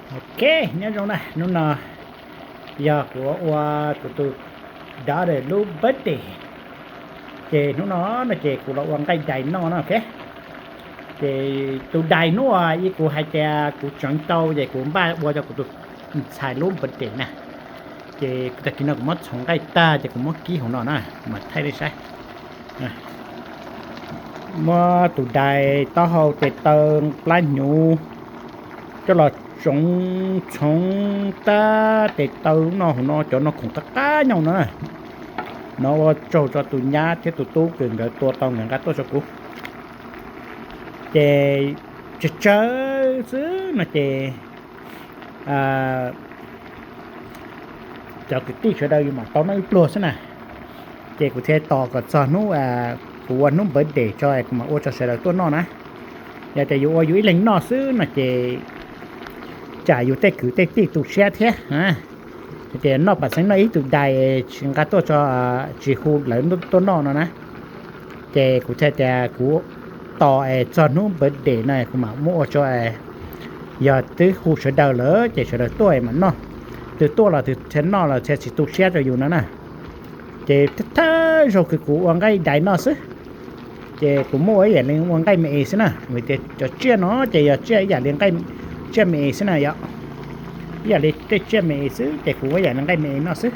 Ok, nyob zoo na, hnub no yog kuv ua kuv tus daughter lub birthday, ces hnub no no ces kuv los ua nqaij dais noj na, ok. Ces tus dais hnub uas ib kuv hais tias kuv tseev tau ces kuv npaj ua rau kuv tus ntxhais lub birthday na. Ces tag kis no kuv muab txhoov nqaij tag ces kuv muab kib hauv no na, kuv mam thaij nej saib. Muab tus dais taub hau tes taw plab hnyuv coj los tsoov txhoov tab tes taw no hauv no, cov no khoom qab qab nyob no na. No ua tsaug rau tus nyab thiab tus tub kws nkawd tua tau nkawd nqa tuaj rau kuv. Ces tsawg tsawg xwb no ces cov kwv tij sawv daws yus mam tau noj ib pluag xwb na. Ces kuv thiaj tos kom txog hnub kuv ua hnub birthday tso kuv mam ua rau sawv daws tuaj noj na. Yog tias yus ua yus ib leeg noj xwb no ces tsam yus tej kwv tej tij tu siab thiab. Hais tias noj pam xeeb noj ib tug dais tsis nqa tuaj tso, tsis hu lawv tuaj noj no na. Ces kuv thiaj tias kuv tos es txog hnub birthday no kuv mam muab ua tso, yog twb hu sawv daws lawm ces sawv daws tuaj mam noj. Twb tuaj los twb thiaj noj los thiaj tsis tu siab rau yus no na. Ces thawj zaug kws kuv ua nqaij dais noj xwb, ces kuv muab ua ib yam li ua nqaij me es xwb na, vim tias cov tsiaj no ces yog tsiaj ib yam li tsiaj me es xwb na yom. Ib yam li tej tsiaj me es xwb ces kuv ua ib yam li nqaij me es noj xwb.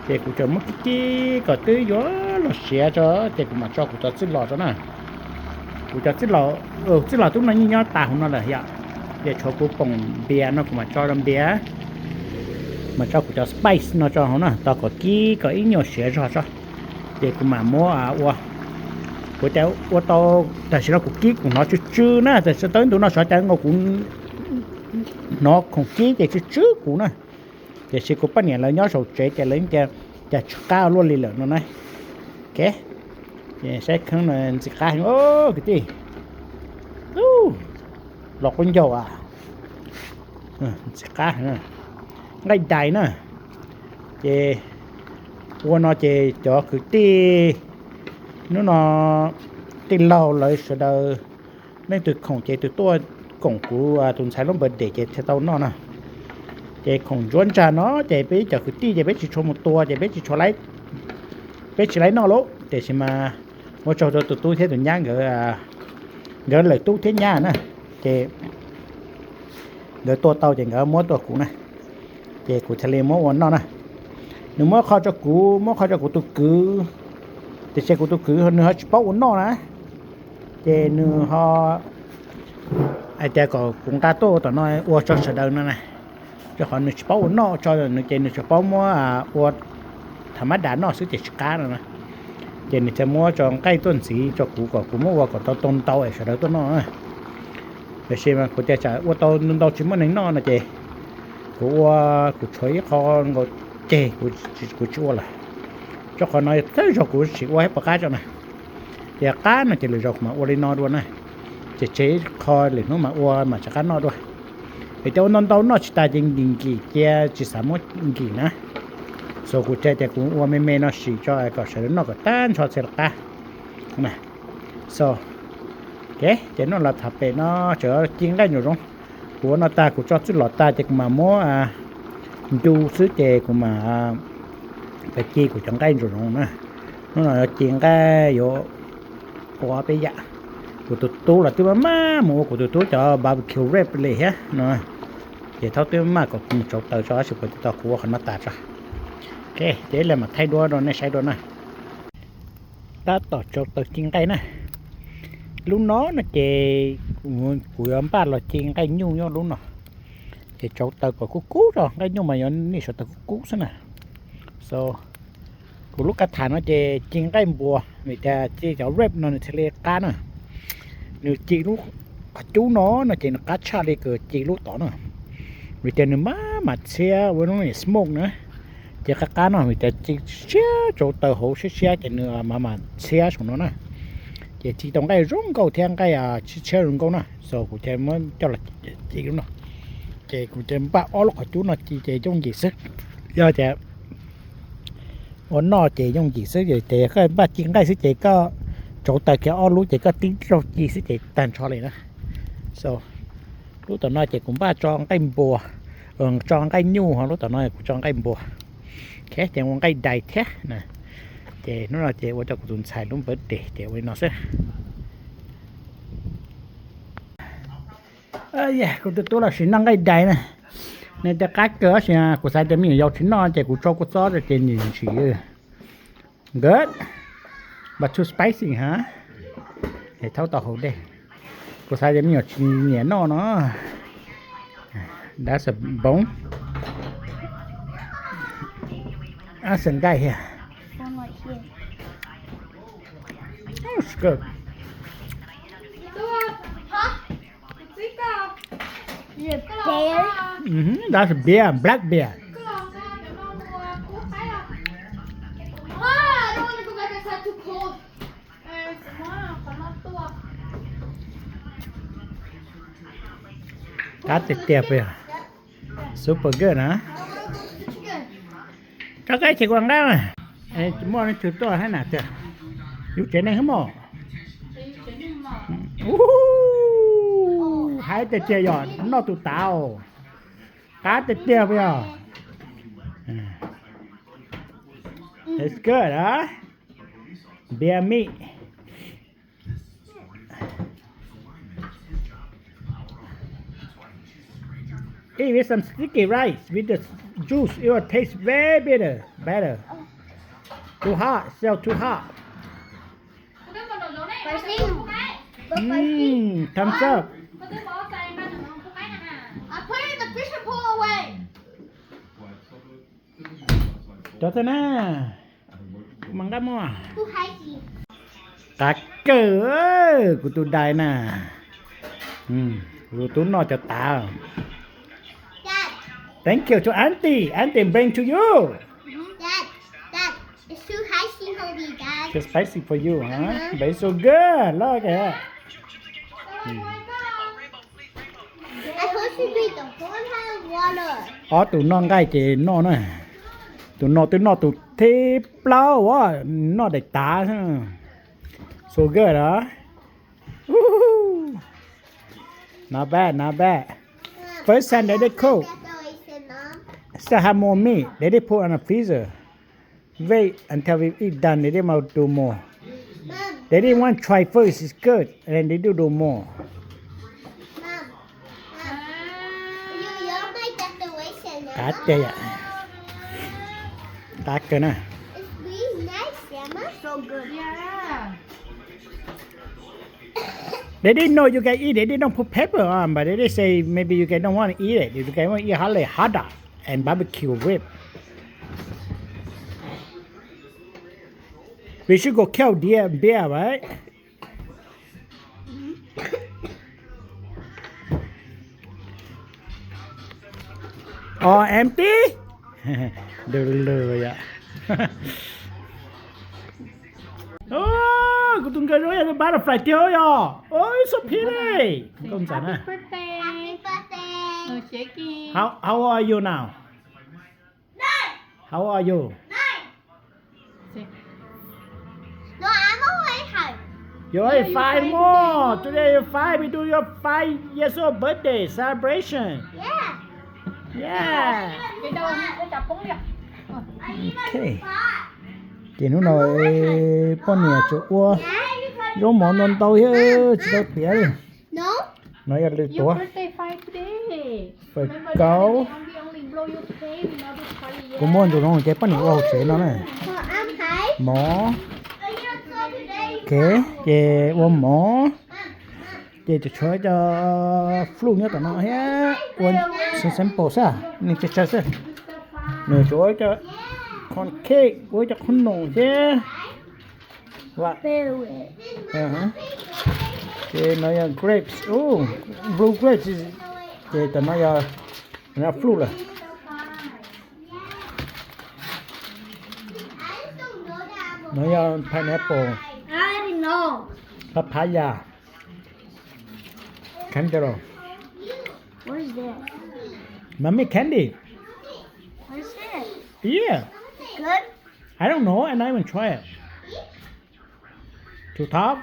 Ces kuv tsuas muab kib kib kom twb yuav los siav tso ces kuv mam tso kuv cov txwj los tso na. Kuv cov txwj los, txwj los tub no yeej nyob tas hauv no lawm yom. Ces tshuav kuv poom npias no kuv mam tso npias, mam tso kuv cov spice no tso hauv na, tos kom kib kom ib nyuag siav zog tso, ces kuv mam muab ua. Kuv tias ua tau, tam sim no kuv kib kuv hnov tsw tsw na, tam sim tau ib ntu no xyov cas nkaus kuv hnov khoom kib ces tsw tsw kuv na. Tiam sis kuv poj niam lawv nyob saum tsev ces lawv tias cas tsis qab luaj li lawm no na. Ok, saib kheeb no ntxim qab heev kwv tij. Los quab ncaug a, ntxim qab, nqaij dais na. Ces ua no ces cov kwv tij hnub no, tij laug lawv sawv daws leej twg khoom ces tus tuaj koom kuv tus ntxhais lub birthday ces thiaj tau noj na. Ces khoom ntsuab ntsag no ces peb cov kwv tij ces peb tsis tshua mus tua ces peb tsis tshua, peb tsis laib noj lauj, tiam sis mas ua tsaug rau tus tub thiab tus nyab nkawd, nkawd lawm tub thiab nyab na. Ces nkawd tua tau ces nkawd muab tuaj kuv na, ces kuv thiaj li muab ua noj na. Nws muab qho rau kuv, muab qho rau kuv tus kwv, tiam sis kuv tus kwv nws ho tsis paub ua noj na, ces nws ho hais tias kom kuv nqa tuaj tom no ua tso sawv daws no na. Rau qhov nws tsis paub ua noj tso, nws ces nws tsuas paub muab ua thav mab das noj xwb ces tsis qab no na. Ces nws thiaj muab tso nqaij tuaj ntxiv rau kuv kom kuv muab ua kom tau ntau ntau es sawv daws tuaj noj. Tiam sis mas kuv tias tsam ua tau ntau ntau tsis muaj neeg noj no ces kuv ua, kuv tshuav ib qho nkaus ceg, kuv tsis ua lawm. Rau qhov no thawj zaug kuv sim ua thiab puas qab tso na. Ces qab no ces lwm zaus kuv mam ua li no dua na. Ces tseg ib qho lwm hnub mam ua mam rov qab noj dua. Vim tias ua ntau ntau noj tsis tas ces nkim nkim cia tsis xav muab nkim na. So kuv thiaj tias kuv ua me me no sim tso kom sawv daws noj kom tag nrho txhia li qab. So, ok, ces noj los tham pem no, tseem ci nqaij nraum zoov. Kuv ua no tag kuv tso txwj los tag ces kuv mam muab ncu xwb ces kuv mam pais ci kuv cov nqaij nraum zoov na. Hnub no yuav ci nqaij yuav ua peb yam. Kuv tus tub los twb maj maj mus ua kuv tus tub cov barbecue rib li thiab no, ces thaum twb maj kom kuv mus tsauv taws tso tab sis puas tau kuv ua qhov no tas tso. Ok, ces ib leeg mam thaij duab rau nej saib dua na. Tab tom tsauv taws ci nqaij na. Lub no no ces kuv yuav npaj los ci nqaij nyuj nyob lub no. Ces tsauv taws kom kub kub tso, nqaij nyuj mas yuav nim tsauv taws kub kub xwb na. So, kuv lub qab tham no ces ci nqaij npua, vim tias ci cov rib no nws thiaj li qab na. Nws ci lub qhov cub no no ces nws qab tshaj li kws ci lub tod na. Vim tias nws maj mam txhiab ua lub smoke na, ces qab qab no vim tias ci siab tsauv taws hauv siab siab ces nws maj mam txhiab saum no na. Ces ci tau nqaij zoo nkauj thiab nqaij tshiab tshiab zoo nkauj na, so kuv thiaj muab coj los ci lub no. Ces kuv thiaj npaj ob lub qhov cub no ci ces yooj yim xwb. Yog tias ua noj ces yooj yim xwb, ces koj npaj ci nqaij xwb ces koj tsauv taws kiag ob lub ces koj tib zaug ci xwb ces tag nrho li na. So, Lub tom no ces kuv npaj tso nqaij npua, tso nqaij nyuj, ho lub tom no kuv tso nqaij npua. Ok, ces ua nqaij dais thiab na. Ces hnub no ces ua rau kuv tus ntxhais lub birthday ces ua li no xwb. Kuv tus tub los sis noj nqaij dais na. Nws tias qab kawg, tab sis kuv xav tias me nyuam yaus tsis noj ces kuv tso kua txob rau ces nws ntsim. Good, but too spicy, huh? Es thaub tau hauv dej. Kuv xav tias me nyuam tsis nyiam noj no. That's a bone. That's a guy here. That's good. Beer. Mhm, that's beer, black beer. Qab tiag tiag puas yog? Super good na. Koj qaib ces kuv nqa. Muaj leej twg tuaj hab na tiag? Yus tsev neeg hab mog. Haib tiag tiag yog noj tus tav. Qab tiag tiag puas yog? It's good, huh? Beer meat. Eat with some sticky rice with the juice, it will taste very better, better. Too hot, still too hot. Mm, thumbs up. I put it in the fishing pole away. Cov thawj na, kuv mam nqa muag. Qab kawg, kuv tus dais na. Kuv tub noj cov tav. Thank you to auntie. Auntie bring to you. Too spicy for you, huh? But it's so good. Look at that. Ob tug noj nqaij ces noj na. Tus no twb noj tus thib plaub, noj daim tav. So good, huh? Not bad, not bad. First time they did cook. Still have more meat. They did put on a freezer. Wait until we eat done. They did want to do more. They did want to try first. It's good. And then they do do more. Qab tiag yom. Qab kawg na. They didn't know you can eat. They didn't put pepper on, but they did say maybe you guys don't want to eat it. You guys want to eat hot, like, hot dog and barbecue rib. We should go kill deer, bear, right? All empty? Lwj lwj yom. Kuv tus nkauj zoo yog butterfly tiag yom. Oh, it's so pretty. Nkauj ntxawm na. How, how old are you now? How old are you? You're only five more. Today you're five. We do your five years old birthday celebration. Yeah. Yeah. Ok. Ces hnub no poj niam tseem ua zaub mov ntau ntau thiab tsis tau tiav li. No yog lwm tuav. Fawm kaub. Kuv muab ntsus no ces poj niam ua hauv tsev no na. Mov. Ok, ces ua mov. Ces tseem tshuav cov fruit nyob tom no thiab ua xeeb xeeb pos xwb, neeg tsawg tsawg xwb. Nws tsuas ua cov corn cake, ua cov qhob noom thiab. Ces no yog grapes, blue grapes, ces tam no yog fruit lawm. No yog pineapple, papaya, cantaloupe. Mommy, candy. Yeah. I don't know. I not even try it. Too tough?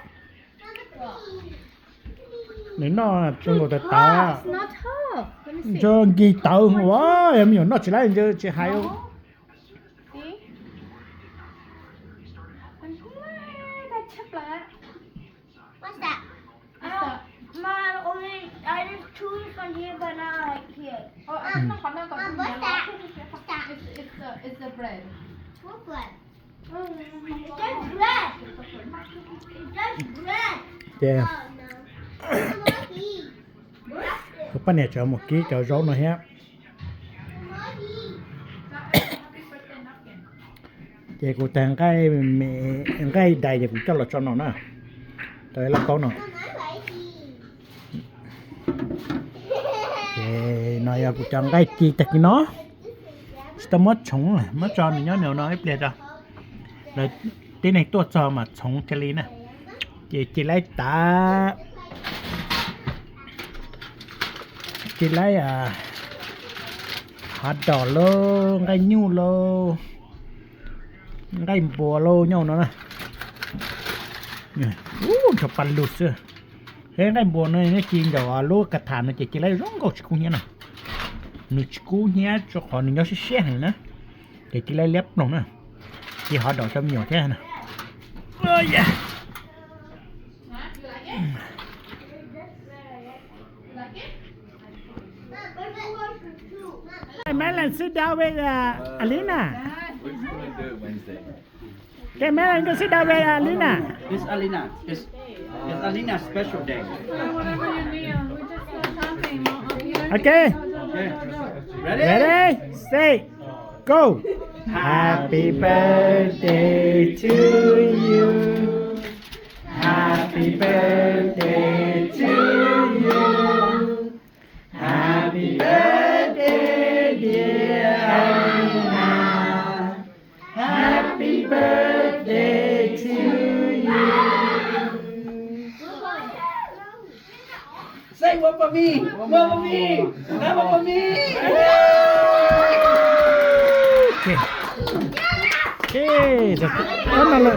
Nws noj zoo nkaus tawv tawv. Ntshe nkig tawv ua, yog me nyuam noj tsis laib ntshe tsis hais. What's that? Mom, only I just chew from here, but not like here. Oh, it's not hot, not Mom, what's that? What's that? It's, it's the, it's the bread. What bread? It's just bread. It's just bread. Ces Oh, no. I want to eat. Kuv poj niam tseem mus kib cov zaub no thiab. Ces kuv tag nqaij me, nqaij dais ces kuv coj los tso no na, tau ib lub kaub no. Ces no yog kuv cov nqaij ci tag kis no, tsis tau muab txhoov, muab tso nws nyob no ib pliag tso. Lawv tib neeg tuaj txog mas txhoov cia li na. Ces ci laib tav, ci laib hov dom lauj, nqaij nyuj lauj, nqaij npua lauj, nyob no na. Ub, nrog paj lug xwb. Nqaij npua no nyob ci ncaum lub ka tham no ces ci laib zoo nkauj tsis kub hnyiab na. Nws tsis kub hnyiab rau qhov nws nyob siab siab heev na. Ces ci laib liab ploog na. Ci hov dom cov me nyuam thiab na. Hey, Madeline, sit down with uh, Alina. Okay, Madeline, go sit down with uh, Alina. It's Alina. It's, it's Alina's special day. Whatever you need. We just love talking. Okay. Okay. Ready? Ready, set, go. Happy birthday to you. Happy birthday to you. Happy birthday, dear Alina. Happy birthday to you. Say one for me. One for me. Another one for me. Okay. Okay, no, no, no.